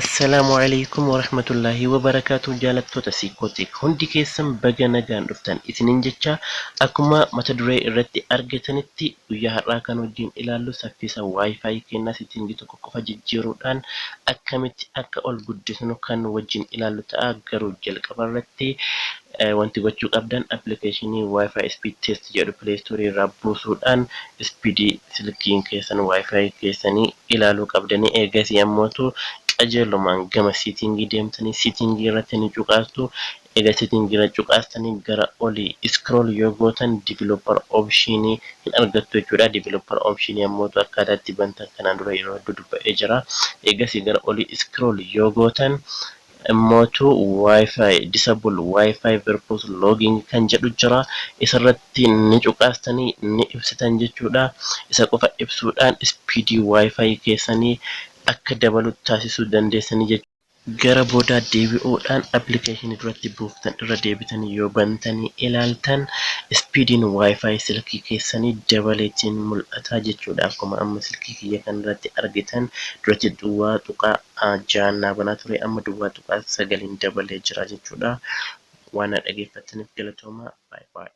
Assalaamu alaikum warahmatullaahi wabarakaatu. Jaalattoota Siikootik, hundi keessan baga nagaan dhuftan isiniin jecha. Akkuma mata duree irratti argatanitti, guyyaa har'aa kan wajjin ilaallu saffisa WiFi kennaa setting tokko qofa jijjiiruudhaan akkamitti akka ol guddisnu kan wajjin ilaallu ta'a. Garuu jalqaba irratti wanti gochuu qabdan application WiFi speed test jedhu Play Store irraa buusuudhaan speed silkiin keessan WiFi keessanii ilaaluu qabdanii. Eegasii ammootu qajeelumaan gama setting deemtanii setting irratti ni cuqaastu. Egaa setting irra cuqaastanii gara olii scroll yoo gootan developer option hin argattu jechuudha. Developer option ammootu akkaataa itti bantan kanaan dura yeroo hedduu dubba'ee jira. Eegasii gara olii scroll yoo gootan immootu WiFi disable WiFi verbose logging kan jedhu jira. Isarratti ni cuqaastanii ni ibsitan jechuudha. Isa qofa ibsuudhaan speed WiFi keessanii akka dabalu taasisuu dandeessanii jechuudha. Gara boodaa deebi'uudhaan application duratti buuftan irra deebitanii yoo bantanii ilaaltan, speediin WiFi silkii keessanii dabaleetiin mul'ata jechuudha. Akkuma amma silkii kiyya kanarratti argitan, duratti 0.6 banaa ture, amma 0.9n dabalee jira jechuudha. Waan na dhageeffattaniif galatoomaa. Baay'ee.